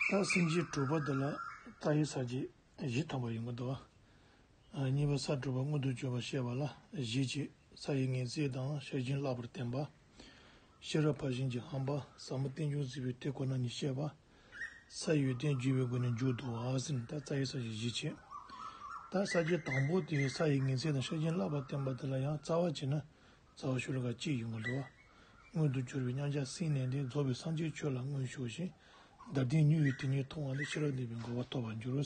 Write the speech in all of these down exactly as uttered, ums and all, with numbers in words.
ད་སེམས་བསྐྱེད་དྲུག་པ་དེ་ལ་རྩ་བའི་ས་བཅད་བཞི་ཐམ་པ་ཡོང་གི་འདུག་ཨ། གཉིས་པ་ས་དྲུག་པ་མངོན་དུ་གྱུར་པ་བཤད་པ་ལ་བཞི་བྱས། ས་ཡི་ངེས་ཚིག་དང་ཤེར་ཕྱིན་བརླག་པར་བསྟན་པ། ཤེས་རབ་ཕར་ཕྱིན་གྱི་ཧམ་པ། ཟབ་མོ་རྟེན་འབྱུང་སྲིད་པའི་དེ་ཁོ་ན་ཉིད་བཤད་པ། ས་ཡི་ཡོན་ཏན་བརྗོད་པའི་སྒོ་ནས་མཇུག་བསྡུ་བ་ཟེར་ནས་ད་རྩ་བའི་ས་བཅད་བཞི་བྱས། ད་ས་བཅད་དང་པོ་དེ་ས་ཡི་ངེས་ཚིག་དང་ཤེར་ཕྱིན་བརླག་པར་བསྟན་པ་དེ་ལ་ཡང་རྩ་བ་བྱས་ན། རྩ་བ་ཤོ་ལོ་ཀ་གཅིག་ཡོང་གི་འདུག་མངོན་དུ་གྱུར་པའི་མཉམ་གཞག་སེམས་གནས་ཏེ། རྫོགས་པའི་སངས་རྒྱས་ཆོས་ལ་མངོན་ཕྱོགས་ཤིང་། འདིར་བསྟན་མྱུར་བའི་དེ་ཉིད་མཐོང་བ་ནི། ཤེས་རབ་གནས་པས་འགོག་པ་ཐོབ་པར་འགྱུར།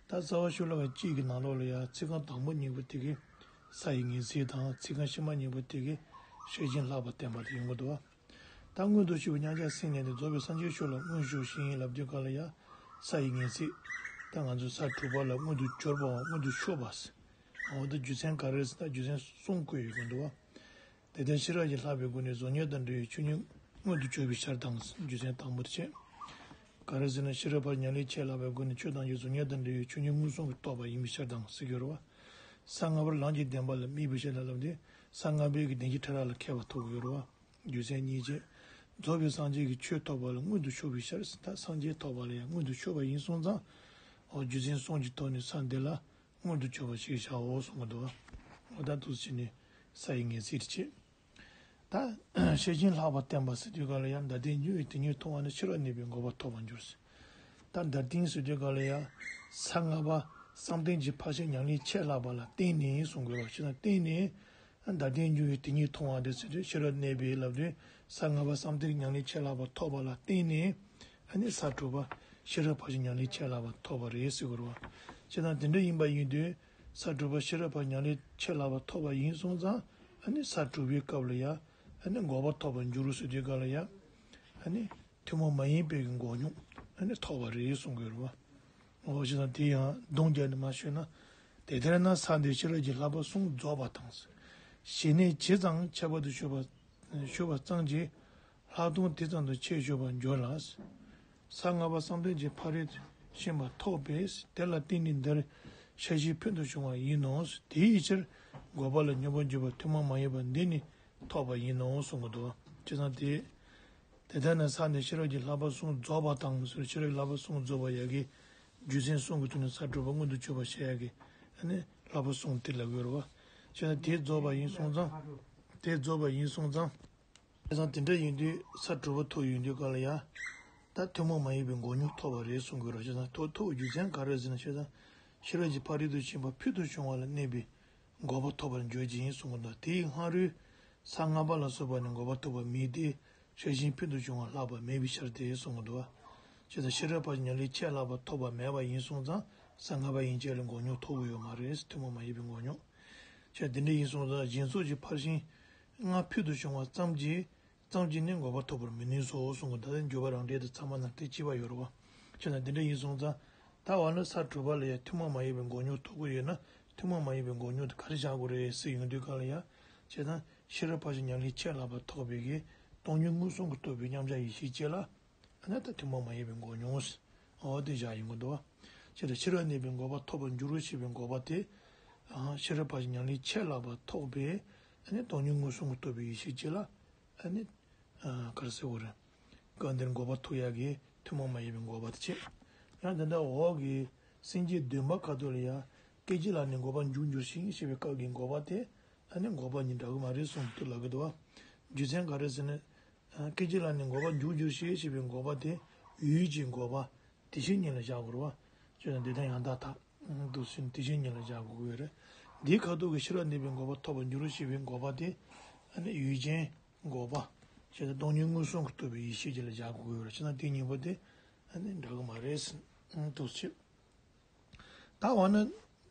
ད་རྩ་བ་ཤོ་ལོ་ཀ་གཅིག་གི་ནང་ལོགས་ལ་ཡང་ཚིག་རྐང་དང་པོ་གཉིས་པོ་དེ་གིས་ས་ཡི་ངེས་ཚིག་དང་། ཚིག་རྐང་ཕྱི་མ་གཉིས་པོ་དེ་གིས་ཤེར་ཕྱིན་བརླག་པར་བསྟན་པ་དེ་ཡོང་གི་འདུག་ད་མངོན་དུ་གྱུར་པའི་མཉམ་གཞག་སེམས་གནས་ཏེ། རྫོགས་པའི་སངས་རྒྱས་ཆོས་ལ་མངོན་ཕྱོགས་ཤིང་ལབ་དུས་སྐབས་ལ་ཡང་ས་ཡི་ངེས་ཚིག་ད་ང་ཚོ་ས་དྲུག་པ་ལ་མངོན་དུ་གྱུར་པའམ་མངོན་དུ་ཕྱོགས་པ། འོ་ད་རྒྱུ་མཚན་ག་རེ་ཟེར་ན་རྒྱུ་མཚན་གསུམ་བཀོད་ཡོད་ཀྱི་འདུག་བ། དེ་ལྟར་ཤེས་རབ་ཀྱིས་བསླབ་པའི་སྒོ་ནས་གཟུགས་བརྙན་དང་འདྲ་བའི་ཆོས་ཉིད་མངོན་དུ་གྱུར་པའི་ཕྱིར་དང་། རྒྱུ་མཚན་དང་པོར་བྱས། ག་རེ་ཟེར་ན་ཤེས་རབ་ཕར་ཕྱིན་ཉམས་ལེན་ཆེས་ལྷག་པའི་སྒོ་ནས་ཆོས་ཐམས་ཅད་གཟུགས་བརྙན་དང་འདྲ་བའི་ཆོས་ཉིད་མངོན་སུམ་གྱིས་རྟོགས་པ་ཡིན་པའི་ཕྱིར་དང་ཟེར་གྱི་ཡོད་རེད་བ། ས་ལྔ་པར་ལམ་གྱི་བདེན་པ་ལ་དམིགས་པའི་ཕྱིར་ལ་ལབ་སྟེ། ས་ལྔ་པའི་གི་བདེན་བཞིའི་ཕྲ་རགས་ལ་མཁས་པ་ཐོབ་ཀྱི་ཡོད་རེད་བ། རྒྱུ་མཚན་གཉིས་བྱས། རྫོགས་པའི་སངས་རྒྱས་ཀྱི་ཆོས་ཐོབ་པ་ལ་མངོན་དུ་ཕྱོགས་པའི་ཕྱིར། ད་སངས་རྒྱས་ཐོབ་པ་ལ་ཡང་མངོན་དུ་ཕྱོགས་པ་ཡིན་སོང་ཙང་། འོ་རྒྱུ་མཚན་གསུམ་གྱི་ཐོག་ནས་ས་འདི་ལ་མངོན་དུ་གྱུར་པ་ཞིག་བཞག་འོ་གསུང་གི་འདུག་འོ་ད་འདུག་སེ་བྱས་ནས་ས་ཡི་ངེས་ཚིག་དེ་བྱས། ད་ཤེར་ཕྱིན་བརླག་པར་བསྟན་པ་ཟེར་དུས་སྐབས་ལ་ཡང་། འདིར་བསྟན་མྱུར་བའི་དེ་ཉིད་མཐོང་བ་ནི། ཤེས་རབ་གནས་པས་འགོག་པ་ཐོབ་པར་འགྱུར་ཟེར། ད་འདིར་བསྟན་ཟེར་དུས་སྐབས་ལ་ཡང་ས་ལྔ་པ་བསམ་གཏན་གྱི་ཕར་ཕྱིན་ཉམས་ལེན་ཆེས་ལྷག་པ་ལ་བརྟེན་ནས་གསུང་དགོས་རེད་བ། ཅི་ལ་བརྟེན་ནས། འདིར་བསྟན་མྱུར་བའི་དེ་ཉིད་མཐོང་བ་དེ་ཟེར་དུས་ཤེས་རབ་གནས་པས་ལབ་དུས། ས་ལྔ་པ་བསམ་གཏན་ཉམས་ལེན་ཆེས་ལྷག་པ་ཐོབ་པ་ལ་བརྟེན་ནས། ཨ་ནི་ས་དྲུག་པ་ཤེས་རབ་ཕར་ཕྱིན་ཉམས་ལེན་ཆེས་ལྷག་པ་ཐོབ་པ་རེད་ཟེར་དགོས་རེད་བ། བྱས་ཙང་དེ་འདྲ་ཡིན་པ་ཡིན་དུས། ས་དྲུག་པ་ཤེས་རབ་ཕར་ཕྱིན་ཉམས་ལེན་ཆེས་ལྷག་པ་ཐོབ་པ་ཡིན་སོང་ཙང་། ཨ་ནི་ས་དྲུག་པའི་སྐབས་ལ་ཡང་། ཨ་ནི་འགོག་པ་ཐོབ་པར་འགྱུར་ཟེར་དུས་སྐབས་ལ་ཡང་། ཨ་ནི་ཐུན་མོང་མ་ཡིན་པའི་གི་འགོག་སྙོམས་ཨ་ནི་ཐོབ་པ་རེད་གསུང་གི་ཡོད་རེད་བ། འོ་བྱས་ཙང་དེ་ཡང་སྡོམ་རྒྱག་ནས་མར་ཞུས་ན། དེ་ལྟར་ན་ས་འདིར་ཤེས་རབ་ཀྱི་བསླབ་པ་གསུམ་རྫོགས་པ་དང་། ཞི་གནས་ཇི་ཙམ་ཁྱད་པར་དུ་ཤོད་པ་ཤོད་པ་ཙམ་གྱིས་ལྷག་མཐོང་དེ་ཙམ་དུ་ཆེས་ཞུགས་པར་འགྱུར་ལ། ས་ལྔ་པ་བསམ་གཏན་གྱི་ཕ་རོལ་ཕྱིན་པ་ཐོབ་པས། དེ་ལ་བརྟེན་ནས་འདིར་ཤེར་ཕྱིན་ཕུལ་དུ་བྱུང་བ་ཡིན་ནོ། དེའི་ཕྱིར་འགོག་པ་ལ་སྙོམས་པར་འཇུག་པ་ཐུན་མོང་མ་ཡིན་པ་འདི་ནི་ཐོབ་པ་ཡིན་ནོ་གསུང་གི་འདུག་བྱས་ཙང་དེ། དེ་ལྟར་ན་ས་འདིར་ཤེས་རབ་ཀྱི་བསླབ་པ་གསུམ་རྫོགས་པ་དང་ཟེར། ཤེས་རབ་ཀྱི་བསླབ་པ་གསུམ་རྫོགས་པ་ཡ་གི་རྒྱུ་མཚན་གསུམ་གྱི་ཐོག་ནས་ས་དྲུག་པ་མངོན་དུ་གྱུར་པ་བཤད་ཡ་གི་ཨ་ནི་བསླབ་པ་གསུམ་དེ་ལ་དགོས་རེད་བ། བྱས་ན་དེ་རྫོགས་པ་ཡིན་སོང་ཙང་། དེ་རྫོགས་པ་ཡིན་སོང་ཙང་། བྱས་ཙང་དེ་འདྲ་ཡིན་དུས་ས་དྲུག་པ་ཐོབ་ཡོང་དུས་སྐབས་ལ་ཡ། ད་ཐུན་མོང་མ་ཡིན་པའི་འགོག་སྙོམས་ཐོབ་པ་རེད་གསུང་དགོས་རེད་བ། བྱས་ཙང་ཐོབ་ཐོབ་རྒྱུ་མཚན་ག་རེ་ཟེར་ན། བྱས་ཙང་ཤེས་རབ་ཀྱི་ཕ་རོལ་ཏུ་ཕྱིན་པ་ཕུལ་དུ་བྱུང་བ་ལ་གནས་པའི་འགོག་པ་ཐོབ་པར་འགྱུར་གྱི་ཡིན་གསུངས་པ་དང་། དེའི་སྔ་རོལ་ས་ལྔ་པ་ལ་སོགས་པ་ནི་འགོག་པ་ཐོབ་པ་མེད་དེ། ཤེར་ཕྱིན་ཕུལ་དུ་བྱུང་བ་ལྷག་པ་མེད་པའི་ཕྱིར་ཏེ་གསུངས་པ་འདུག་བ། བྱས་ཙང་ཤེས་རབ་ཕར་ཕྱིན་ཉམས་ལེན་ཆེས་ལྷག་པ་ཐོབ་པ་མེད་པ་ཡིན་སོང་ཙང་ས་ལྔ་པ་ཡན་ཆད་ལ་འགོག་སྙོམས་ཐོབ་ཀྱི་ཡོད་མ་རེད། ཐུན་མོང་མ་ཡིན་པའི་འགོག་སྙོམས། བྱས་དེ་འདྲ་ཡིན་སོང་ཙང་གཞན་ཚོགས་ཀྱི་ཕར་ཕྱིན་ལྔ་ཕུལ་དུ་བྱུང་བ་ཙམ་གྱིས། ཙམ་གྱིས་ནི་འགོག་པ་ཐོབ་པར་མི་ནུས་སོ་གསུངས་པ། ད་ལྟ་འགྱུར་བ་རང་འགྲེལ་དུ་ཚང་མ་ནང་དེ་གཅིག་པ་ཡོད་རེད་བ། བྱས་ཙང་དེ་འདྲ་ཡིན་སོང་ཙང་། ད་འོ་ན་ས་དྲུག་པ་ལ་ཡང་ཐུན་མོང་མ་ཡིན་པའི་འགོག་སྙོམས་ཐོབ་ཀྱི་ཡོད་ན། ཐུན་མོང་མ་ཡིན་པའི་འགོག་སྙོམས་དེ་ག་རེ་བཞག་དགོས་རེད་ཟེར་ཡོང་དུས་སྐབས་ལ་ཡང་། བྱས་ཙང་ཤེས་རབ་ཕར་ཕྱིན་ཉམས་ལེན་ཆེས་ལྷག་པ་ཐོབ་པའི་གི་སྟོང་ཉིད་མངོན་སུམ་གྱིས་རྟོགས་པའི་མཉམ་གཞག་ཡེ་ཤེས་སྐྱེ་ལ། ཨ་ནི་ད་ཐུན་མོང་མ་ཡིན་པའི་འགོག་སྙོམས། འོ་དེ་བཞག་ཡོང་གི་འདུག་བ། བྱས་ཙང་ཤེས་རབ་གནས་པས་འགོག་པ་ཐོབ་པར་འགྱུར་རོ་ཞེས་པའི་འགོག་པ་དེ། ཨ། ཤེས་རབ་ཕར་ཕྱིན་ཉམས་ལེན་ཆེས་ལྷག་པ་ཐོབ་པས། ཨ་ནི་སྟོང་ཉིད་མངོན་སུམ་གྱིས་རྟོགས་པའི་ཡེ་ཤེས་སྐྱེ་ལ། ཨ་ནི། ཨ། ག་རེ་ཟེར་དགོས་རེད། སྐབས་འདིར་འགོག་པ་ཐོབ་ཡག་གི་ཐུན་མོང་མ་ཡིན་པའི་འགོག་པ་དེ་བྱས། ཡང་དེ་འདྲ་འོག་གི་སེམས་བསྐྱེད་བདུན་པ་ཁ་ཐུག་ལ་ཡང་སྐད་ཅིག་ལ་ནི་འགོག་པ་འཇུག་འགྱུར་ཞིང་ཞེས་པའི་སྐབས་ཀྱི་འགོག་པ་དེ། ཨ་ནི་འགོག་པ་གཉིས་འདྲ་གི་མ་རེད་གསུངས་འདུག་ལབ་ཀྱི་འདུག་བ། རྒྱུ་མཚན་ག་རེ་ཟེར་ན། སྐད་ཅིག་ལ་ནི་འགོག་པ་འཇུག་འགྱུར་ཞིང་ཞེས་པའི་འགོག་པ་དེ་ཡུལ་གྱི་འགོག་པ་དེ་བཞིན་ཉིད་ལ་བཞག་དགོས་རེད་བ། བྱས་ཙང་འདི་དང་ཡང་དག་མཐའ། འདུག་སེ་དེ་བཞིན་ཉིད་ལ་བཞག་དགོས་ཀྱི་ཡོད་རེད། འདིའི་ཁ་ཐུག་གི་ཤེས་རབ་གནས་པས་འགོག་པ་ཐོབ་པར་འགྱུར་རོ་ཞེས་པའི་འགོག་པ་དེ། ཨ་ནི་ཡུལ་ཅན་འགོག་པ། བྱས་ཙང་སྟོང་ཉིད་མངོན་སུམ་གྱིས་རྟོགས་པའི་ཡེ་ཤེས་ཅིག་ལ་བཞག་དགོས་ཀྱི་ཡོད་རེད། བྱས་ཙང་དེ་གཉིས་པོ་དེ་ཨ་ནི་འདྲ་གི་མ་རེད། འདུག་སེ། ད་འོ་ན།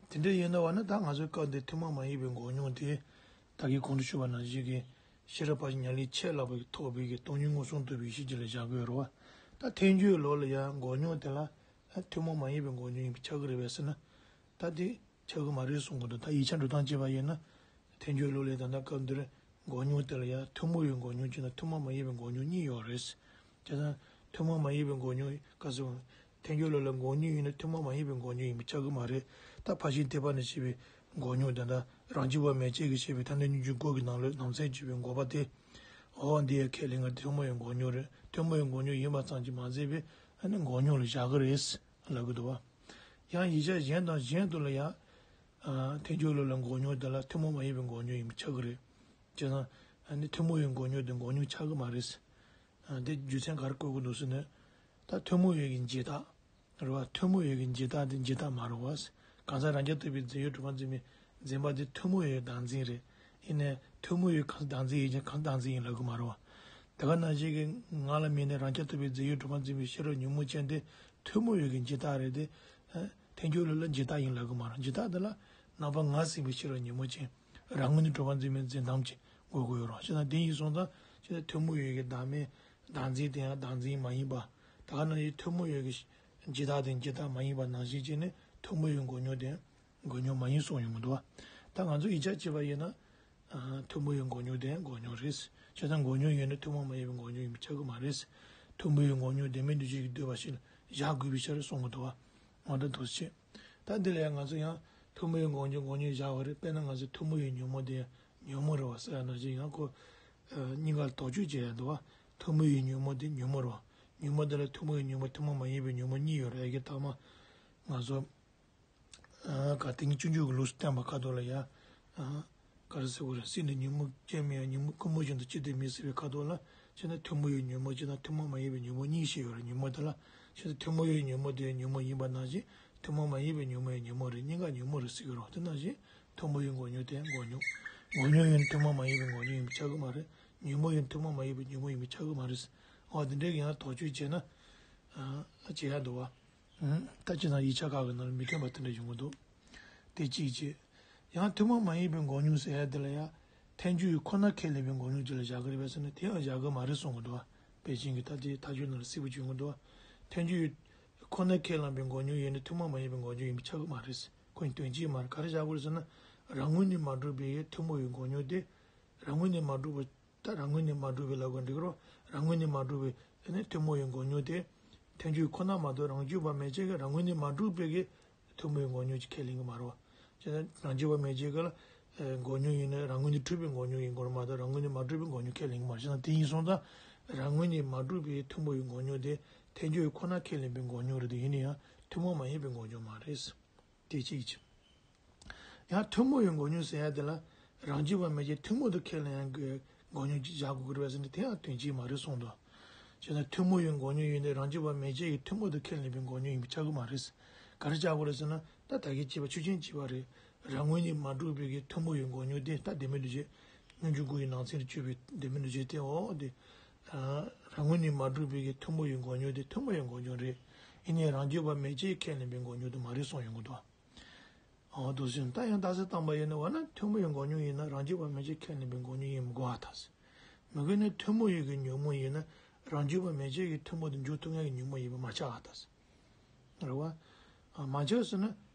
དེ་འདྲ་ཡིན་ན་འོ་ན་ད་ང་ཚོའི་སྐབས་འདིར་ཐུན་མོང་མ་ཡིན་པའི་འགོག་སྙོམས་དེ། ད་གིན་གོང་དུ་ཞུས་པ་ནང་བཞིན་གྱི། ཤེས་རབ་ཕར་ཕྱིན་ཉམས་ལེན་ཆེས་ལྷག་པའི་ཐོབ་པའི་གི་སྟོང་ཉིད་མངོན་སུམ་རྟོགས་པའི་ཡེ་ཤེས་ཅིག་ལ་བཞག་དགོས་རེད་བ། ད་ཐལ་འགྱུར་ལུགས་ལ་ཡང་འགོག་སྙོམས་དེ་ལ། ཐུན་མོང་མ་ཡིན་པའི་འགོག་སྙོམས་ཡིན་པས་ཁྱབ་ཀྱི་རེད་པས་ཟེར་ན། ད་དེ་ཁྱབ་ཀྱི་མ་རེད་གསུང་གི་འདུག་ད་ཡིག་ཆ་འགྲོ་སྟངས་བྱས་པ་ཡིན་ན། ཐལ་འགྱུར་ལུགས་ལ་ད་ལྟ་སྐབས་འདིར་འགོག་སྙོམས་དེ་ལ་ཡང་ཐུན་མོང་བའི་འགོག་སྙོམས་གཅིག་དང་ཐུན་མོང་མ་ཡིན་པའི་འགོག་སྙོམས་གཉིས་ཡོད་རེད། བྱས་ཙང་ཐུན་མོང་མ་ཡིན་པའི་འགོག་སྙོམས་ག་ཟེར། ཐལ་འགྱུར་ལུགས་ལ་འགོག་སྙོམས་ཡིན་ན་ཐུན་མོང་མ་ཡིན་པའི་འགོག་སྙོམས་ཡིན་པས་ཁྱབ་ཀྱི་མ་རེད། ད་ཕར་ཕྱིན་ཐེག་པ་ནས་བཤད་པའི་འགོག་སྙོམས་དེ་འདྲ་རང་རྒྱུད་པ་མན་ཆད་ཀྱིས་བཤད་པའི་ཐ་སྙད་སྙོམས་འཇུག་དགུ་གི་ནང་ལས་ནང་གསེས་བརྗོད་པའི་འགོག་པ་དེ། འོ་འདི་ཡང་ཁས་ལེན་ག་ཐུན་མོང་བའི་འགོག་སྙོམས་རེད། ཐུན་མོང་བའི་འགོག་སྙོམས་ཡིན་པ་ཙམ་གྱིས་མ་ཟད་པའི་ ཨ་ནི་འགོག་སྙོམས་ལ་བཞག་གི་རེད་ལབ་གི་འདུག་བ། ཡང་ཡིག་ཆ་གཞན་དང་གཞན་དུ་ལ་ཡང་། ཨ། ཐལ་འགྱུར་ལུགས་ལ་འགོག་སྙོམས་དེ་ལ་ཐུན་མོང་མ་ཡིན་པའི་འགོག་སྙོམས་ཡིན་པ་ཆགས་ཀྱི་རེད། བྱས་ཙང་། ཨ་ནི་ཐུན་མོང་བའི་འགོག་སྙོམས་དེ་འགོག་སྙོམས་ཆགས་ཀྱི་མ་རེད། ཨ། དེ་རྒྱུ་མཚན་ག་རེ་བཀོད་དགོས་འདུག་ཟེར་ན། ད་ཐུན་མོང་བའི་གི་འཇིག་ལྟ། རེད་བ། ཐུན་མོང་བའི་གི་འཇིག་ལྟ་དེ་འཇིག་ལྟ་མ་རེད་བ། གང་ཟག་རང་རྐྱ་ཐུབ་པའི་རྫས་ཡོད་གྲུབ་པ་འཛིན་པའི་འཛིན་པ་དེ་ཐུན་མོང་བའི་བདག་འཛིན་རེད། ཡིན་ནའི་ཐུན་མོང་བའི་གང་ཟག་བདག་འཛིན་ཡིན་ཀྱང་གང་ཟག་བདག་འཛིན་ཡིན་ལབ་གི་མ་རེད་བ། དེ་ག་ནང་བཞིན་གྱི་ང་ལ་དམིགས་ནས་རང་རྐྱ་ཐུབ་པའི་རྫས་ཡོད་གྲུབ་པ་འཛིན་པའི་ཤེས་རབ་ཉོན་མོངས་ཅན་དེ་ཐུན་མོང་བའི་གི་འཇིག་ལྟ་རེད་དེ། ཨ། ཐལ་འགྱུར་ལུགས་ལ་འཇིག་ལྟ་ཡིན་ལབ་གི་མ་རེད། འཇིག་ལྟ་དེ་ལ་རྣམ་པ་ངར་འཛིན་པའི་ཤེས་རབ་ཉོན་མོངས་ཅན། རང་ངོས་ནས་གྲུབ་པ་འཛིན་པའི་འཛིན་སྟངས་ཅིག་དགོས་ཀྱི་ཡོད་རེད། བྱས་ཙང་དེ་ཡིན་སོང་ཙང་། བྱས་ཙང་ཐུན་མོང་བའི་གི་བདག་མེད་བདག་འཛིན་དེ་ཡང་བདག་འཛིན་མ་ཡིན་པ། དེ་ག་ནང་བཞིན་ཐུན་མོང་བའི་གི་འཇིག་ལྟ་དེ་འཇིག་ལྟ་མ་ཡིན་པ་ནང་བཞིན་བྱས་ནས་ཐུན་མོང་བའི་འགོག་སྙོམས་དེ་འགོག་སྙོམས་མ་ཡིན་གསུངས་ཡོང་གི་འདུག་བ། ད་ང་ཚོ་ཡིག་ཆ་བྱས་པ་ཡིན་ན། ཨ། ཐུན་མོང་བའི་འགོག་སྙོམས་དེ་འགོག་སྙོམས་རེད། བྱས་ཙང་འགོག་སྙོམས་ཡིན་ན་ཐུན་མོང་མ་ཡིན་པའི་འགོག་སྙོམས་ཡིན་པ་ཆགས་ཀྱི་མ་རེད། ཐུན་མོང་བའི་འགོག་སྙོམས་དེ་མིན་འདུ་བྱེད་ཀྱི་འདོད་པ་ཞིག་ལ་བཞག་དགོས་པའི་ཕྱིར་གསུང་གི་འདུག་བ། འོ་ད་འདུག་སེ་བྱས། ད་འདི་ལ་ཡང་ང་ཚོ་ཡང་ཐུན་མོང་བའི་འགོག་སྙོམས་འགོག་སྙོམས་བཞག་པ་རེད། དཔེར་ན་ང་ཚོ་ཐུན་མོང་བའི་ཉོན་མོངས་དེ་ཉོན་མོངས་རེད་བ་ཟེར་ཡ་ནང་བཞིན་ཡང་ཁོ། ཨ། གཉིས་ཀ་ལ་དོགས་གཅོད་བྱེད་ཡ་འདུག་བ། ཐུན་མོང་བའི་ཉོན་མོངས་དེ་ཉོན་མོངས་རེད་བ། ཉོན་མོངས་དེ་ལ་ཐུན་མོང་བའི་ཉོན་མོངས་ཐུན་མོང་མ་ཡིན་པའི་ཉོན་མོངས་གཉིས་ཡོད་རེད། ཡ་གི་ཐ་མ་ང་ཚོ། ཨ། ག་ཏིང་སྤྱོད་འཇུག་གི་ལུགས་སུ་བསྟན་པ་ཁ་ཐོག་ལ་ཡ། ཨ། ག་རེ་ཟེར་དགོས་རེད། སྲིད་ནི་ཉོན་མོངས་ཅན་མིན་ཡང་། ཉོན་མོངས་ཀུན་རྨོངས་བཞིན་དུ་ཅི་སྟེ་མེད་ཟེར་བའི་ཁ་ཐོག་ལ། བྱས་ན་ཐུན་མོང་བའི་ཉོན་མོངས་བྱས་ན་ཐུན་མོང་མ་ཡིན་པའི་ཉོན་མོངས་གཉིས་བཤད་ཡོད་རེད། ཉོན་མོངས་དེ་ལ། བྱས་ན་ཐུན་མོང་བའི་ཉོན་མོངས་དེ་ཉོན་མོངས་ཡིན་པ་ནང་བཞིན། ཐུན་མོང་མ་ཡིན་པའི་ཉོན་མོངས་ཡང་ཉོན་མོངས་རེད། གཉིས་ཀ་ཉོན་མོངས་རེད་ཟེར་གྱི་རེད། དེ་ནང་བཞིན་ཐུན་མོང་བའི་འགོག་སྙོམས་དེ་ཡང་འགོག་སྙོམས། འགོག་སྙོམས་ཡིན་ན་ཐུན་མོང་མ་ཡིན་པའི་འགོག་སྙོམས་ཡིན་པ་ཆགས་ཀྱི་མ་རེད། ཉོན་མོངས་ཡིན་ན་ཐུན་མོང་མ་ཡིན་པའི་ཉོན་མོངས་ཡིན་པ་ཆགས་ཀྱི་མ་རེད། འོ་དེ་འདྲའི་ཡང་དོགས་གཅོད་བྱས་ན། ཨ། བྱེད་ཡ་འདུག་བ། ད་ཅི་ན་ཡིག་ཆ་ཁག་གི་ནང་ལ་མི་མཐུན་པ་དེ་འདྲ་ཡོང་གི་འདུག། དེ་གཅིག་བྱས། ཡང་ཐུན་མོང་མ་ཡིན་པའི་འགོག་སྙོམས་ཟེར་ཡ་དེ་ལ་ཡང་། ཐལ་འགྱུར་ཁོ་ན་ཁས་ལེན་པའི་འགོག་སྙོམས་ཅིག་ལ་བཞག་གི་རེད་པས་ཟེར་ན། དེ་ཡང་བཞག་གི་མ་རེད་གསུང་གི་འདུག་བ། པཎ་ཆེན་གྱིས་ད་དེ་མཐའ་དཔྱོད་ནང་ལ་གསལ་པོ་བྱུང་གི་འདུག་བ། ཐལ་འགྱུར་ཁོ་ན་ཁས་བླངས་པའི་འགོག་སྙོམས་ཡིན་ན་ཐུན་མོང་མ་ཡིན་པའི་འགོག་སྙོམས་ཡིན་པ་ཆགས་ཀྱི་མ་རེད། ཁོ་ཡི་དོན་གཅིག་མ་རེད། ག་རེ་བཞག་དགོས་རེད་ཟེར་ན། རང་ངོས་ནས་མ་གྲུབ་པའི་ཐུན་མོང་བའི་འགོག་སྙོམས་དེ། རང་ངོས་ནས་མ་གྲུབ་པ། ད་རང་ངོས་ནས་མ་གྲུབ་པའི་ལབ་དགོས་འགྲིག་རོ། རང་ངོས་ནས་མ་གྲུབ་པའི་ཨ་ནི་ཐུན་མོང་བའི་འགོག་སྙོམས་དེ། ཐལ་འགྱུར་ཁོ་ན་མ་གཏོགས་རང་རྒྱུད་པ་མན་ཆད་ཀྱིས་རང་ངོས་ནས་མ་གྲུབ་པའི་གི་ཐུན་མོང་བའི་འགོག་སྙོམས་ཅིག་ཁས་ལེན་གྱི་མ་རེད་བ། བྱས་ན་རང་རྒྱུད་པ་མན་ཆད་ཀྱི་ལ། ཨེ། འགོག་སྙོམས་ཡིན་ན་རང་ངོས་ནས་གྲུབ་པའི་འགོག་སྙོམས་ཡིན་དགོས་རེད་མ་གཏོགས་རང་ངོས་ནས་མ་གྲུབ་པའི་འགོག་སྙོམས་ཁས་ལེན་གྱི་མ་རེད། བྱས་ན་དེ་ཡིན་སོང་ཙང་། རང་ངོས་ནས་མ་གྲུབ་པའི་ཐུན་མོང་བའི་འགོག་སྙོམས་དེ་ཐལ་འགྱུར་ཁོ་ན་ཁས་ལེན་པའི་འགོག་སྙོམས་རེད་དེ། ཡིན་ན་ཡང་ཐུན་མོང་མ་ཡིན་པའི་འགོག་སྙོམས་མ་རེད། དེ་གཅིག་བྱས། ཡང་ཐུན་མོང་བའི་འགོག་སྙོམས་ཟེར་ཡ་དེ་ལ། རང་རྒྱུད་པ་མན་ཆད་ཐུན་མོང་དུ་ཁས་ལེན་ཡ་གི་འགོག་སྙོམས་ཅིག་བཞག་དགོས་ཀྱི་རེད་པས་ཟེར་ན། དེ་ཡང་དོན་གཅིག་མ་རེད་གསུངས་འདུག། བྱས་ན་ཐུན་མོང་བའི་འགོག་སྙོམས་ཡིན་ཏེ་རང་རྒྱུད་པ་མན་ཆད་ཀྱིས་ཐུན་མོང་དུ་ཁས་ལེན་པའི་འགོག་སྙོམས་ཡིན་པ་ཆགས་ཀྱི་མ་རེད། ག་རེ་ཆགས་དགོས་རེད་ཟེར་ན། ད་ད་གིན་བྱས་པ་ཆོས་ཅན་བྱས་པ་རེད། རང་ངོས་ནས་མ་གྲུབ་པའི་གི་ཐུན་མོང་བའི་འགོག་སྙོམས་དེ། ད་ལྡན་མིན་འདུ་བྱེད། སྙོམས་འཇུག་དགུ་ཡི་ནང་ཚན་དུ་གྱུར་པའི་ལྡན་མིན་འདུ་བྱེད་དེ། འོ་དེ། ཨ། རང་ངོས་ནས་མ་གྲུབ་པའི་གི་ཐུན་མོང་བའི་འགོག་སྙོམས་དེ་ཐུན་མོང་བའི་འགོག་སྙོམས་རེད། ཡིན་ནའི་རང་རྒྱུད་པ་མན་ཆད་ཁས་ལེན་པའི་འགོག་སྙོམས་དེ་མ་རེད་གསུངས་ཡོང་གི་འདུག། འོ་འདུག་སེ། ད་ཡང་རྟགས་གསལ་བཏང་པ་ཡིན་ན། འོ་ན་ཐུན་མོང་བའི་འགོག་སྙོམས་ཡིན་ན་རང་རྒྱུད་པ་མན་ཆད་ཁས་ལེན་པའི་འགོག་སྙོམས་ཡིན་མི་དགོས་པ་ད་ཟེར། མི་དགོས་ན་ཐུན་མོང་བའི་གི་ཉོན་མོངས་ཡིན་ན་རང་རྒྱུད་པ་མན་ཆད་ཀྱིས་ཐུན་མོང་དུ་འཇུག་ཐུབ་མཁན་གྱི་ཉོན་མོངས་ཡིན་པ་མ་ཆགས་པ་ད་ཟེར། རེད་བ། ཨ། མ་ཆགས་ཟེར་ན།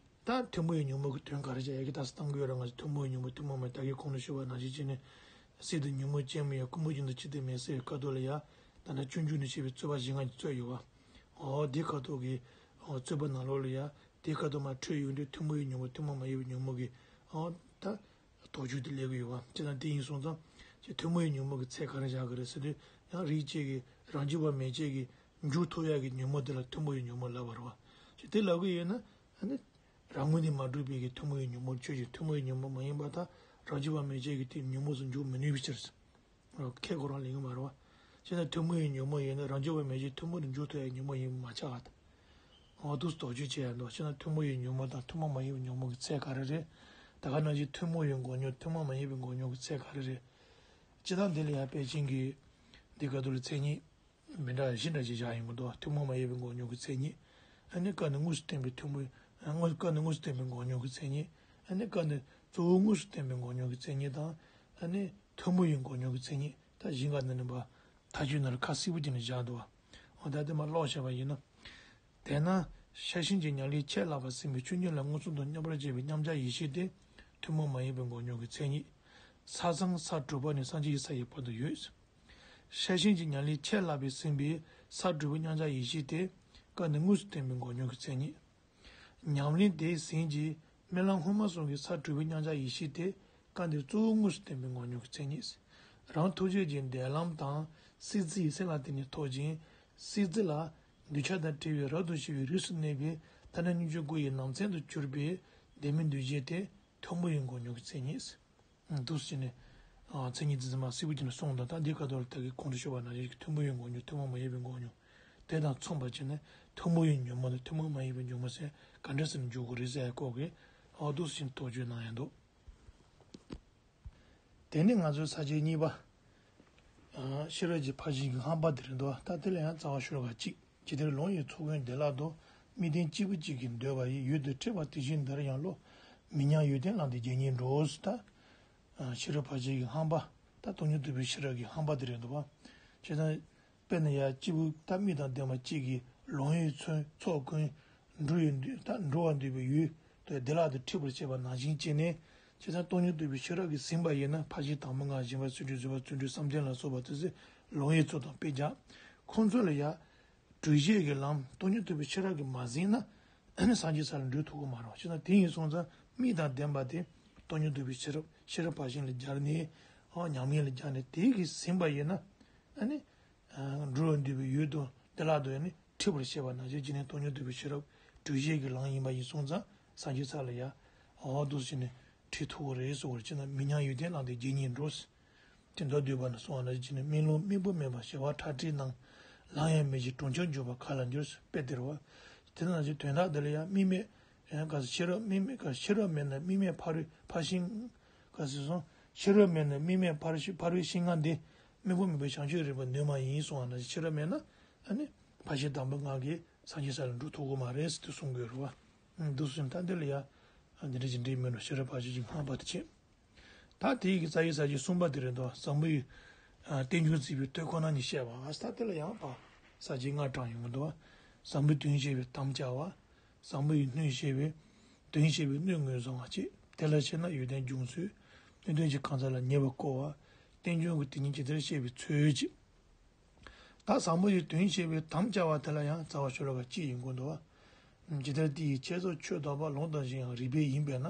ད་ཐུན་མོང་བའི་ཉོན་མོངས་ཀྱི་དོན་ག་རེ་བྱ་ཡ་གི་ད་སྟངས་ཀྱི་ཡོད་ར། ང་ཚོ་ཐུན་མོང་བའི་ཉོན་མོངས་ཐུན་མོང་མ་ད་གིན་གོང་དུ་ཞུས་པ་ནང་བཞིན་བྱས་ནས། སྲིད་དུ་ཉོན་མོངས་ཅན་མིན་ཡང་། ཀུན་རྨོངས་བཞིན་དུ་ཅི་སྟེ་མེད་ཟེར་བའི་སྐབས་ཐོག་ལ་ཡ། ད་ལྟ་སྤྱོད་འཇུག་ནས་བཤད་པའི་རྩོད་པ་བཞི་ལྔ་ཅིག་རྩོད་ཡོད་བ། འོ་དེའི་སྐབས་ཐོག་གི། འོ་རྩོད་པ་ནང་ལོགས་ལ་ཡ། དེའི་སྐབས་ཐོག་མར་འཕྲོས་ཡོང་དུས་ཐུན་མོང་བའི་ཉོན་མོངས་ཐུན་མོང་མ་ཡིན་པའི་ཉོན་མོངས་ཀྱི། འོ་ད། དོགས་གཅོད་དེ་སླེབས་ཀྱི་ཡོད་བ། ཅི་ལྟར་དེ་ཡིན་སོང་ཙང་། ཅིག་ཐུན་མོང་བའི་ཉོན་མོངས་ཀྱི་ཚད་ག་རེ་བཞག་གི་རེད་ཟེར་དུས། ཡང་རིགས་གཅིག་གིས་རང་རྒྱུད་པ་མན་ཆད་ཀྱིས་འཇུག་ཐུབ་ཡག་གི་ཉོན་མོངས་དེ་ལ་ཐུན་མོང་བའི་ཉོན་མོངས་ལབ་པ་རེད་བ། ཅིག་དེ་ལབ་ཀྱི་ཡོད་ན། ཨ་ནི། རང་ངོས་ནས་མ་གྲུབ་པའི་གི་ཐུན་མོང་བའི་ཉོན་མོངས་ཆོས་ཅན། ཐུན་མོང་བའི་ཉོན་མོངས་མ་ཡིན་པ་དང་རང་རྒྱུད་པ་མན་ཆད་ཀྱིས་དེ་ཉོན་མོངས་སུ་འཇུག་མི་ནུས་པའི་ཕྱིར། ཁས་ཁོ་རང་ལེན་གྱི་མ་རེད་བ། བྱས་ན་ཐུན་མོང་བའི་ཉོན་མོངས་ཡིན་ན་རང་རྒྱུད་པ་མན་ཆད་ཐུན་མོང་དུ་འཇུག་ཐུབ་ཡག་ཉོན་མོངས་ཡིན་པ་མ་ཆགས་པ་དང་། འོ་འདུག་སེ་དོགས་གཅོད་བྱེད་ཡ་འདུག། བྱས་ན་ཐུན་མོང་བའི་ཉོན་མོངས་དང་ཐུན་མོང་མ་ཡིན་པའི་ཉོན་མོངས་ཀྱི་ཚད་ག་རེ་རེད། ད་ག་ནང་བཞིན་ཐུན་མོང་བའི་འགོག་སྙོམས་ཐུན་མོང་མ་ཡིན་པའི་འགོག་སྙོམས་ཀྱི་ཚད་ག་རེ་རེད། སྤྱིར་བཏང་འདི་ལ་ཡང་པཎ་ཆེན་གྱིས་འདི་ག་དུ་ལ་མཚན་ཉིད་མི་འདྲ་བཞི་འདྲ་ཞིག་བཞག་ཡོང་གི་འདུག། ཐུན་མོང་མ་ཡིན་པའི་འགོག་སྙོམས་ཀྱི་མཚན་ཉིད། ཨ་ནི་སྐབས་འདིར་དངོས་སུ་བསྟན་པའི་ཐུན་མོང་། དངོས། སྐབས་འདིར་དངོས་སུ་བསྟན་པའི་འགོག་སྙོམས་ཀྱི་མཚན་ཉིད། ཨ་ནི་སྐབས་འདིར་གཙོ་བོ་དངོས་སུ་བསྟན་པའི་འགོག་སྙོམས་ཀྱི་མཚན་ཉིད་དང་། ཨ་ནི་ཐུན་མོང་བའི་འགོག་སྙོམས་ཀྱི་མཚན་ཉིད། ད་བཞི་འགའ་འདི་ནི་མཐའ་དཔྱོད་ནང་ལ་ཁ་གསལ་པོ་བྱས་ནས་བཞག་འདུག་བ། འོ་ད་དེ་མར་ཀློག་བྱས་པ་ཡིན་ན། དེས་ན་ཤེར་ཕྱིན་གྱི་ཉམས་ལེན་ཆེས་ལྷག་པར་ཟིན་པའི་ཆོས་ཉིད་ལ་མངོན་སུམ་དུ་མཉམ་པར་བཞག་པའི་མཉམ་གཞག་ཡེ་ཤེས་དེ་ཐུན་མོང་མ་ཡིན་པའི་འགོག་སྙོམས་ཀྱི་མཚན་ཉིད། ས་མཚམས་ས་དྲུག་པ་ནས་སངས་རྒྱས་ཀྱི་ས་ཡི་བར་དུ་ཡོད། ཤེར་ཕྱིན་གྱི་ཉམས་ལེན་ཆེས་ལྷག་པར་ཟིན་པའི་ས་དྲུག་པའི་མཉམ་གཞག་ཡེ་ཤེས་དེ་སྐབས་འདིར་དངོས་སུ་བསྟན་པའི་འགོག་སྙོམས་ཀྱི་མཚན་ཉིད། ཉམས་ལེན་དེས་ཟིན་རྗེས་རྨི་ལམ་སྔོན་མ་སོང་གི་ས་དྲུག་པའི་མཉམ་གཞག་ཡེ་ཤེས་དེ་སྐབས་འདིར་གཙོ་བོ་དངོས་སུ་བསྟན་པའི་འགོག་སྙོམས་ཀྱི་མཚན་ཉིད། རང་ཐུགས་རྗེ་ཀྱི་འདས་ལམ་དང་སྲིད་རྩེ་ཡི་སེམས་ལ་བརྟེན་ནས་ཐོབ་ཅིང་། སྲིད་རྩེ་ལ་ འདོད་ཆགས་དང་བྲལ་བའི་རབ་ཏུ་ཞི་བའི་རིགས་སུ་གནས་པའི་ལྟར་སྣང་སྙོམས་འཇུག་སྐུ་ཡི་ནང་ཚན་དུ་གྱུར་པའི་བདེན་མེད་འདུ་བྱེད་དེ་ཐུན་མོང་བའི་མགོ་རྙོག་གི་མཚན་ཉིད། འདུག་སེ་བྱས་ནས། ཨ། མཚན་ཉིད་འདི་ཚང་མ་གསལ་པོ་བྱས་ནས་གསུངས་དང་། ད་འདི་ཁ་ཐོག་ལ་ད་གིན་གོང་དུ་ཞུས་པ་ནང་བཞིན་གྱི་ཐུན་མོང་བའི་མགོ་རྙོག་ཐུན་མོང་མ་ཡིན་པའི་མགོ་རྙོག་དེ་དང་མཚུངས་པར་བྱས་ནས་ཐུན་མོང་བའི་ཉོན་མོངས་དང་ཐུན་མོང་མ་ཡིན་པའི་ཉོན་མོངས་ཟེར་ག་འདྲ་ཟེར་ནས་འཇུག་དགོས་རེད་ཟེར་ཡ་སྐོར་གྱི། ཨ། འདུག་སེ་བྱས་ནས་དོགས་གཅོད་གནང་ཡ་འདུག་དེ་ནས་ང་ཚོའི་ས་བཅད་གཉིས་པ། ཨ། ཤེས་རབ་ཀྱི་ཕར་ཕྱིན་གྱི་རྣམ་པ་དེ་རེད་འདུག་ད་དེ་ལ་ཡང་རྩ་བ་ཤོ་ལོ་ཀ་གཅིག་ཇི་ལྟར་ལོང་བའི་ཚོགས་ཀུན་བདེ་བླག་ཏུ། དམིགས་རྟེན་གཅིག་པུ་གཅིག་གིས་འདོད་པ་ཡི། ཡུལ་དུ་ཁྲིད་པ་དེ་བཞིན་འདིར་ཡང་བློ། མིག་རྙིང་ཡོན་ཏན་བླངས་ཏེ་རྒྱལ་ཉིད་འགྲོ། ད། ཨ། ཤེས་རབ་ཕར་ཕྱིན་གྱི་རྣམ་པ། ད་སྟོང་ཉིད་རྟོགས་པའི་ཤེས་རབ་ཀྱི་རྣམ་པ་དེ་རེད་འདུག་བ། བྱས་ཙང་། དཔེར་ན་ཡར་སྐྱེས་བུ་དང་མི་དང་ལྡན་པ་གཅིག་གིས་ལོང་བའི་ཚོགས་ཚོགས་ཀུན། འགྲོ་བའི་འདོད་ད་འགྲོ་བར་འདོད་པའི་ཡུལ་དུ་བདེ་བླག་ཏུ་ཁྲིད་པར་བྱེད་པ་ནང་བཞིན་བྱས་ནས། བྱས་ཙང་སྟོང་ཉིད་རྟོགས་པའི་ཤེས་རབ་ཀྱིས་ཟིན་པ་ཡིན་ན། ཕར་ཕྱིན་དང་པོ་ལྔ་སྦྱིན་པ་བརྩོན་འགྲུས་བཟོད་པ་བརྩོན་འགྲུས་བསམ་གཏན་ལ་སོགས་པ་དེ་ཚོ་ལོང་བའི་ཚོགས་དང་དཔེ་བྱ། ཁོང་ཚོ་ལ་ཡང་འགྲུལ་བཞེད་ཀྱི་ལམ་སྟོང་ཉིད་རྟོགས་པའི་ཤེས་རབ་ཀྱིས་མ་ཟིན་ན། སངས་རྒྱས་ས་ལ་འགྲོ་ཐུབ་ཀྱི་མ་རེད། བྱས་ཙང་དེ་ཡིན་སོང་ཙང་མིག་དང་ལྡན་པ་དེ་སྟོང་ཉིད་རྟོགས་པའི་ཤེས་རབ་ཤེས་རབ་ཕར་ཕྱིན་ལ་སྦྱར་ནས། ཨ། ཉམས་ལེན་ལ་སྦྱར་ནས་དེ་གིས་ཟིན་པ་ཡིན་ན། ཨ་ནི། འགྲོ་བར་འདོད་པའི་ཡུལ་དུ་བདེ་བླག་ཏུ་ཡང་ནི་ཁྲིད་པར་བྱེད་པ་ནང་བཞིན་བྱས་ནས་སྟོང་ཉིད་རྟོགས་པའི་ཤེས་རབ་འགྲུལ་བཞེད་ཀྱི་ལམ་ཡིན་པ་ཡིན་སོང་ཙང་། སངས་རྒྱས་ས་ལ་ཡང་འོ་འདུག་སེ་བྱས་ནས་ཁྲིད་ཐུབ་ཀྱི་རེད་གསུངས་པ་རེད། བྱས་ན་མིག་རྙིང་ཡོན་ཏན་བླངས་ཏེ་རྒྱལ་ཉིད་འགྲོ། དེ་མདོ་སྡུད་པ་ན་གསུངས་པ་ནང་བཞིན་བྱས་ནས། སྨོན་ལམ་རྨད་པོ་མེད་པ་བྱེ་བ་ཁྲག་ཁྲིག་རྣམས། ལམ་ཡང་མི་བྱེད་གྲོང་ཁྱེར་འགྱུར་བ་ག་ལ་འགྱུར། དཔེ་དེ་རེད་བ། དེ་ནང་བཞིན་དོན་དག་འདི་ལ་ཡང་དམིགས་མེད། ཡང་ག་ཟེར། ཤེས་རབ་དམིགས་མེད་ག་ཤེས་རབ་མེད་ན་དམིགས་མེད་ཕ་རོལ་ཕར་ཕྱིན། ག་ཟེར་སོང་། ཤེས་རབ་མེད་ན་དམིགས་མེད་ཕ་རོལ་ཕ་རོལ་ཕྱིན་ལྔ་འདི། རྨད་པོ་མེད་པའི་བྱང་ཆུབ་རིག་པ་ནུས་མ་ཡིན་གསུངས་པ་ནང་བཞིན་ཤེས་རབ་མེད་ན། ཨ་ནི། ཕར་ཕྱིན་དང་པོ་ལྔ་གིས་སངས་རྒྱས་ས་ལ་འགྲོ་ཐུབ་ཀྱི་མ་རེད་ཟེར་དུ་གསུང་གི་ཡོད་རེད་བ། འདུག་སེ་བྱས་ན་ད་འདི་ལ་ཡ། འདི་འདྲ་ཞིག་འདྲ་མིན་འགྲོ། ཤེས་རབ་ཕར་ཕྱིན་གྱི་རྣམ་པ་དེ་བྱས། ད་དེའི་གི་རྩ་བའི་ས་བཅད་གསུམ་པ་དེ་རེད་འདུག་བཟང་པོ་ཡི། ཨ། རྟེན་འབྱུང་བརྩིས་པའི་དོན་ཁོ་ན་ཉིད་བཤད་པ། ཨ། ད་དེ་ལ་ཡང་ཕར་ས་བཅད་ལྔ་དྲངས་ཡོང་གི་འདུག་བཟང་པོའི་དོན་བཤད་པའི་དམ་བཅའ་བ། བཟང་པོ་ཡི་སྣོད་བཤད་པའི། དོན་བཤད་པའི་སྣོད་ངོས་བཟུང་བ་བཅས། དེ་ལ་ཕྱིན་ན་ཡོན་ཏན་འབྱུང་ཚུལ། སྣོད་ལྡན་གྱི་གང་ཟག་ལ་ཉེ་བར་བསྐོར་བ། རྟེན་འབྱུང་གི་དེ་ཉིད་ཇི་ལྟར་བཤད་པའི་ཚུལ་བཅས། ད་བཟང་པོ་ཡི་དོན་བཤད་པའི་དམ་བཅའ་བ་དེ་ལ་ཡང་རྩ་བ་ཤོ་ལོ་ཀ་གཅིག་ཡིན་དགོས་འདུག་བ། ཇི་ལྟར་དེ་ཡི་ཁྱད་སོགས་ཆོས་བདག་པོ། ལུང་དང་གཞན་ཡང་རིགས་པས་ཡིན་པས་ན།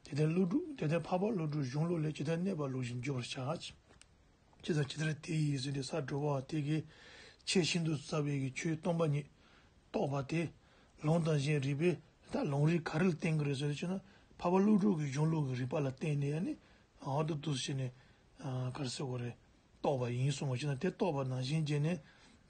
དེ་ལྟར་ཀླུ་སྒྲུབ། དེ་ལྟར་འཕགས་པ་ཀླུ་སྒྲུབ་གཞུང་ལུགས་ལས། ཇི་ལྟར་གནས་པ་ལུགས་བཞིན་བརྗོད་པར་བྱ། ཇི་ལྟར་ཇི་ལྟར་དེ་ཡི་ཟེར་ཏེ་ས་དྲོ་པོ་དེ་གའི་ཆེས་ཤིན་ཏུ་ཟབ་པའི་གི་ཆོས་སྟོང་པ་ཉིད་རྟོགས་པ་དེ། ལུང་དང་གཞན་རིགས་པས། ད་ལུང་རིགས་ག་རེ་ལ་བརྟེན་གྱི་རེད་ཟེར་ན། འཕགས་པ་ཀླུ་སྒྲུབ་ཀྱི་གཞུང་ལུགས་ཀྱི་རིགས་པ་ལ་བརྟེན་ནས་ནི། འོ་འདུག་སེ་བྱས་ནས། ཨ། ག་རེ་ཟེར་དགོས་རེད། རྟོགས་པ་ཡིན་གསུངས་པ་བྱས་ན། དེ་རྟོགས་པ་ནང་བཞིན་བྱས་ནས།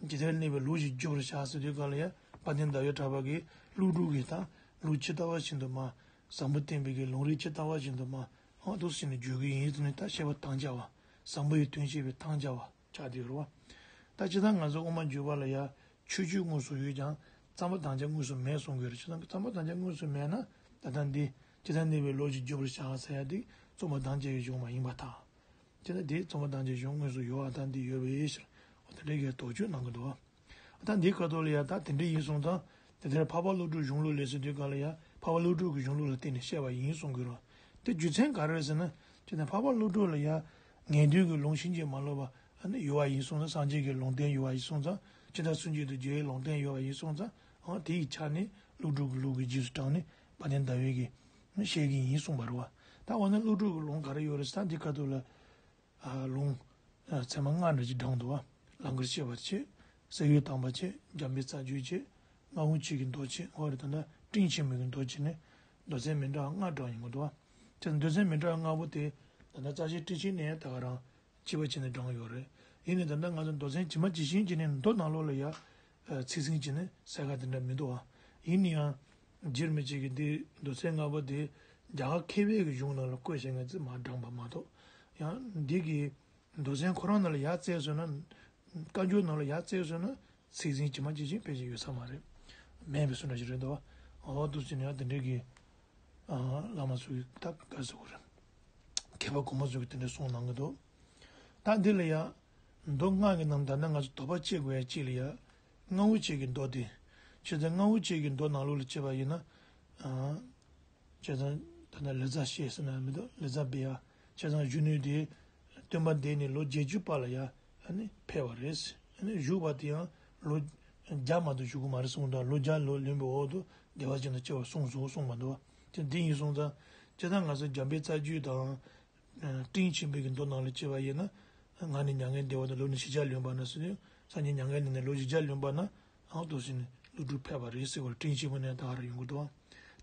ཇི་ལྟར་གནས་པའི་ལུགས་བཞིན་བརྗོད་པར་བྱ་ཟེར་དུས་སྒང་ལ་ཡང་དཔལ་ལྡན་ཟླ་བའི་གྲགས་པ་གིས་ཀླུ་སྒྲུབ་ཀྱི་ད་ལུགས་ཇི་ལྟ་བ་བཞིན་དུ་མར་བཟང་པོ་བསྟན་པའི་གི་ལུང་རིགས་ཇི་ལྟ་བ་བཞིན་དུ་མར་འོ་འདུག་སེ་བྱས་ནས་བརྗོད་ཀྱི་ཡིན་ཟེར་ནས། ད་བཤད་པ་དམ་བཅའ་བ། བཟང་པོ་ཡི་དོན་བཤད་པའི་དམ་བཅའ་བ་ཆགས་བསྡད་ཡོད་རེད་བ། ད་སྤྱིར་བཏང་ང་ཚོ་དབུ་མ་འཇུག་པ་ལ་ཡང་ཆོས་སྤྱོད་དངོས་སུ་ཡོད་ཀྱང་རྩོད་པ་དམ་བཅའ་དངོས་སུ་མེད་གསུང་གི་ཡོད་རེད། སྤྱིར་བཏང་རྩོད་པ་དམ་བཅའ་དངོས་སུ་མེད་ན། ད་ལྟ་འདི་ཇི་ལྟར་གནས་པའི་ལུགས་བཞིན་བརྗོད་པར་བྱ་ཟེར་ཡ་འདི་རྩོད་པ་དམ་བཅའ་ཡི་གཞུང་མ་ཡིན་པར་ཐལ། དེ་ལ་དེའི་རྩོད་པ་དམ་བཅའ་གཞུང་དངོས་སུ་ཡོད་པ་དང་འདི་ཡོད་པའི་ཕྱིར། འོ་དེ་འདྲའི་གི་དོགས་གཅོད་གནང་གི་འདུག་བ། ད་འདིའི་ཁ་ཐོག་ལ་ཡང་ད་དེ་འདྲ་ཡིན་སོང་ཙང་། དེ་ལྟར་འཕགས་པ་ཀླུ་སྒྲུབ་གཞུང་ལུགས་ལས་ཟེར་དུས་སྒང་ལ་ཡང་འཕགས་པ་ཀླུ་སྒྲུབ་ཀྱི་གཞུང་ལུགས་ལ་བརྟེན་ནས་བཤད་པ་ཡིན་གསུང་གི་རེད། དེ་རྒྱུ་མཚན་ག་རེ་རེད་ཟེར་ན། ཅི་ནས་འཕགས་པ་ཀླུ་སྒྲུབ་ལ་ཡང་ངེས་དོན་གྱི་ལུང་ཕྱིན་ཅི་མ་ལོག་པ་ཨ་ནི་ཡོད་པ་ཡིན་སོང་ཙང་། སངས་རྒྱས་ཀྱི་ལུང་བསྟན་ཡོད་པ་ཡིན་སོང་ཙང་། ཇི་ལྟར་སུན་འབྱིན་དུ་རྒྱལ་བའི་ལུང་བསྟན་ཡོད་པ་ཡིན་སོང་ཙང་། ཨ། དེ་ཡི་ཆ་ནས་ཀླུ་སྒྲུབ་ཀྱི་ལུགས་ཀྱི་རྗེས་སུ་འབྲངས་ནས་དཔལ་ལྡན་ཟླ་བས་ཀྱིས་བཤད་ཀྱི་ཡིན་གསུངས་པ་རེད་བ། ད་འོ་ན་ཀླུ་སྒྲུབ་ཀྱི་ལུང་ག་རེ་ཡོད་རེད་ཟེར་ན། འདི་ཁ་ཐུག་ལ། ཨ། ལུང་། ཨ། ཚད་མ་ལྔ་འདྲ་ཅིག་བགྲངས་འདུག་བ། ལང་ཀར་གཤེགས་པ་བྱས། གསེར་འོད་དམ་པ་བྱས། འཇམ་དཔལ་རྩ་རྒྱུད་བྱས། རྔ་བོ་ཆེ་གི་མདོ་བྱས། འོ་རེད། ད་ལྟ་སྤྲིན་ཆེན་པོའི་གི་མདོ་བྱས་ནས་མདོ་ཚན་མི་འདྲ་བ་ལྔ་བགྲངས་ཡོང་གི་འདུག་བ། དེ་མདོ་ཚན་མི་འདྲ་བ་ལྔ་པོ་དེ་ད་ལྟ་རྩ་ཤེ་སྤྲིན་ཆེན་ནས་ད་ག་རང་གཅིག་པ་བྱས་ནས་བགྲངས་ཡོད་རེད། ཡིན་ནའི་ད་ལྟ་ང་ཚོ་མདོ་ཚན་ཇི་མ་ཇི་བཞིན་བྱས་ནས་མདོ་ནང་ལོགས་ལ་ཡ། ཨ། ཚིག་ཟིན་བྱས་ནས་གསལ་ཁ་དེ་འདྲ་མི་འདུག་བ། ཡིན་ན་ཡང་། རྗེ་རིན་པོ་ཆེ་གིས་འདི་མདོ་ཚན་ལྔ་པོ་དེ་རྒྱ་གར་མཁས་པའི་གི་གཞུང་ནང་ལ་བཀོད་བྱས་ངས་ཙི་མ་བགྲངས་པ་མ་གཏོགས། ཡང་འདི་གི་མདོ་ཚན་ཁོ་རང་ནང་ལ་ཡར་བཙལ་སོང་ན། བཀའ་འགྱུར་ནང་ལ་ཡར་བཙལ་སོང་ན་ཚིག་ཟིན་ཇི་མ་ཇི་བཞིན་ཕལ་ཆེར་ཡོད་ས་མ་རེད། མེད་པའི་བཟོ་འདྲ་ཞིག་རེད་འདུག་བ། འོ་འདུག་སེ་བྱས་ནས་ཡང་དེ་འདྲའི་གི། ཨ། བླ་མ་ཚོ་གིས་ད་ག་རེ་ཟེར་དགོས་རེད། མཁས་པ་གོང་མ་ཚོ་གིས་དེ་འདྲ་གསུངས་གནང་གི་འདུག་ད་འདི་ལ་ཡ། མདོ་ལྔ་གི་ནང་ད་ལྟ་ང་ཚོ་དོགས་པ་གཅོད་དགོས་ཡ་གཅིག་ལ་ཡ། རྔ་བོ་ཆེ་གི་མདོ་དེ། བྱས་ཙང་རྔ་བོ་ཆེ་གི་མདོ་ནང་ལོགས་ལ་བྱས་པ་ཡིན་ན། ཨ། བྱས་ཙང་ད་ལྟ་ལེ་ཙ་བཤད་ཟེར་ན་མི་འདུག་ལེ་ཙ་བི་ཡ། བྱས་ཙང་གཞོན་ནུ་དེ་སྟོན་པ་འདས་ནས་ལོ་བརྒྱད་ཅུ་པ་ལ་ཡ། ཨ་ནི་ཕེབས་པ་རེད། ཨ་ནི་བཞུགས་པ་དེ་ཡང་ལོ་བརྒྱ་མ་གཏོགས་བཞུགས་ཀྱི་མ་རེད་གསུངས་འདུག་ལོ་བརྒྱ་ལོན་པའི་འོག་ཏུ་བདེ་བ་ཅན་དུ་སྐྱེ་བར་གསུངས་སོ་གསུངས་པ་འདུག་དེ་འདི་ཡིན་སོང་ཙང་། བྱས་ཙང་ང་ཚོ་འཇམ་དཔལ་རྩ་རྒྱུད་དང་། ཨ། སྤྲིན་ཆེན་པོའི་གི་མདོ་ནང་ལ་བྱས་པ་ཡིན་ན། ང་ནི་མྱ་ངན་འདས་པ་དང་ལོ་ནི་བཞི་བརྒྱ་ལོན་པ་ན་ཟེར་དུས། སངས་རྒྱས་མྱ་ངན་འདས་ནས་ལོ་བཞི་བརྒྱ་ལོན་པ་ན། ནང་དུ་ཕྱིན་ནས་ཀླུ་སྒྲུབ་ཕེབས་པ་རེད་ཟེར་བར་སྤྲིན་ཆེན་པོ་ནས་ད་ག་རེ་ཡོང་གི་འདུག་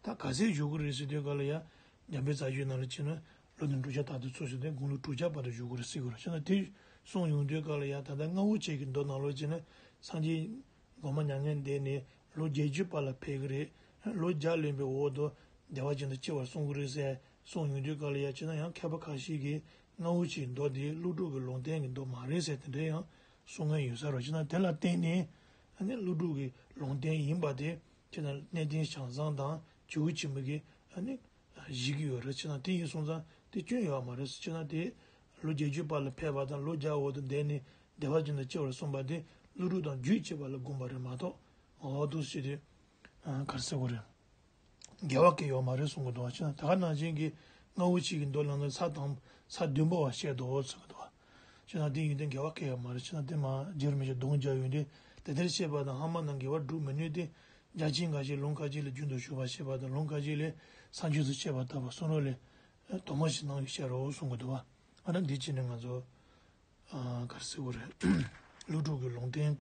ད་ག་ཚད་བཞུགས་ཀྱི་རེད་ཟེར་དུས་ག་ལ་ཡ། འཇམ་དཔལ་རྩ་རྒྱུད་ནང་ལ་ཕྱིན་ན་ལོ་དེ་འབྲུག་ཆ་དག་ཏུ་ཚོགས་ཟེར་ཏེ་དགུང་ལོ་དྲུག་བརྒྱ་བར་དུ་བཞུགས་ཀྱི་རེད་ཟེར་གྱི་རེད། ཕྱིན་ན་དེ་གསུངས་ཡོང་དུས་ག་ལ་ཡ། ད་ལྟ་རྔ་བོ་ཆེ་གི་མདོ་ནང་ལོགས་ཕྱིན་ན་སངས་རྒྱས་གོང་མ་མྱ་ངན་འདས་ནས་ལོ་བརྒྱད་ཅུ་པ་ལ་ཕེབས་ཀྱི་རེད། ལོ་བརྒྱ་ལོན་པའི་འོག་ཏུ་བདེ་བ་ཅན་དུ་སྐྱེ་བར་གསུངས་ཀྱི་རེད་ཟེར་གསུངས་ཡོང་དུས་ག་ལ་ཡ། ཕྱིན་ན་ཡང་མཁས་པ་ཁ་ཤས་ཀྱིས་རྔ་བོ་ཆེའི་མདོ་འདི་ཀླུ་སྒྲུབ་ཀྱི་ལུང་བསྟན་གྱི་མདོ་མ་རེད་ཟེར་དེ་འདྲ་ཡང་གསུང་མཁན་ཡོད་ས་རེད། ཕྱིན་ན་དེ་ལ་བརྟེན་ནས་ཨ་ནི་ཀླུ་སྒྲུབ་ཀྱི་ལུང་བསྟན་ཡིན་པ་དེ་ཕྱིན་ན་གནས་བརྟན་བྱང་བཟང་དང་ཇོ་བོ་ཆེན་པོ་གིས་ཨ་ནི་བཞེད་ཀྱི་ཡོད་རེད། ཕྱིན་ན་དེ་ཡིན་སོང་ཙང་དེ་སྐྱོན་ཡོད་མ་རེད། ཕྱིན་ན་དེ་ལོ་བརྒྱད་ཅུ་པ་ལ་ཕེབས་པ་དང་ལོ་བརྒྱ་འོག་ཏུ་འདས་ནས་བདེ་བ་ཅན་དུ་སྐྱེ་བར་གསུངས་པ་དེ་ཀླུ་སྒྲུབ་དང་རྒྱུད་གཅིག་པ་ལ་དགོངས་པ་རེད་མ་གཏོགས། འོ་འདུག་ཟེར་དུས་ག་རེ་ཟེར་དགོས་རེད། འགལ་བ་གང་ཡང་ཡོད་མ་རེད་གསུང་གི་འདུག་བ། ཕྱིན་ན་ད་ག་ནང་བཞིན་གྱི་རྔ་བོ་ཆེ་གི་མདོ་ལ་ནི་ས་དང་ས་བདུན་པོ་བ་བཤད་དོ་གསུང་གི་འདུག་བ། ཕྱིན་ན་དེ་ཡིན་དུས་འགལ་བ་གང་ཡང་ཡོད་མ་རེད། ཕྱིན་ན་དེ་མ་རྗེ་རིན་པོ་ཆེ་གདོང་རྒྱག་ཡོང་དུས་དེ་ལྟར་བཤད་པ་དང་སྔ་མ་དང་འགལ་བ་སྒྲུབ་མི་ནུས་ཏེ། རྒྱ་ཆེན་འགའ་ཞིག་ལུང་ཁ་ཅིག་ལས་རྒྱུན་དུ་ཞུགས་པ་བཤད་པ་དང་ལུང་ཁ་ཅིག་ལས་ས་རྒྱུན་དུ་བཤད་པ་ལྟ་བུ་གསུང་རོགས་ལས་དོགས་པ་ཞིག་སྣང་ཡོད་བཤད་རོགས་གསུང་གི་འདུག་བ། ཨ་ནི་འདི་ཕྱིན་ནས་ང་ཚོ་ག་རེ་ཟེར་དགོས་རེད། ཀླུ་སྒྲུབ་ཀྱི་ལུང་བསྟན་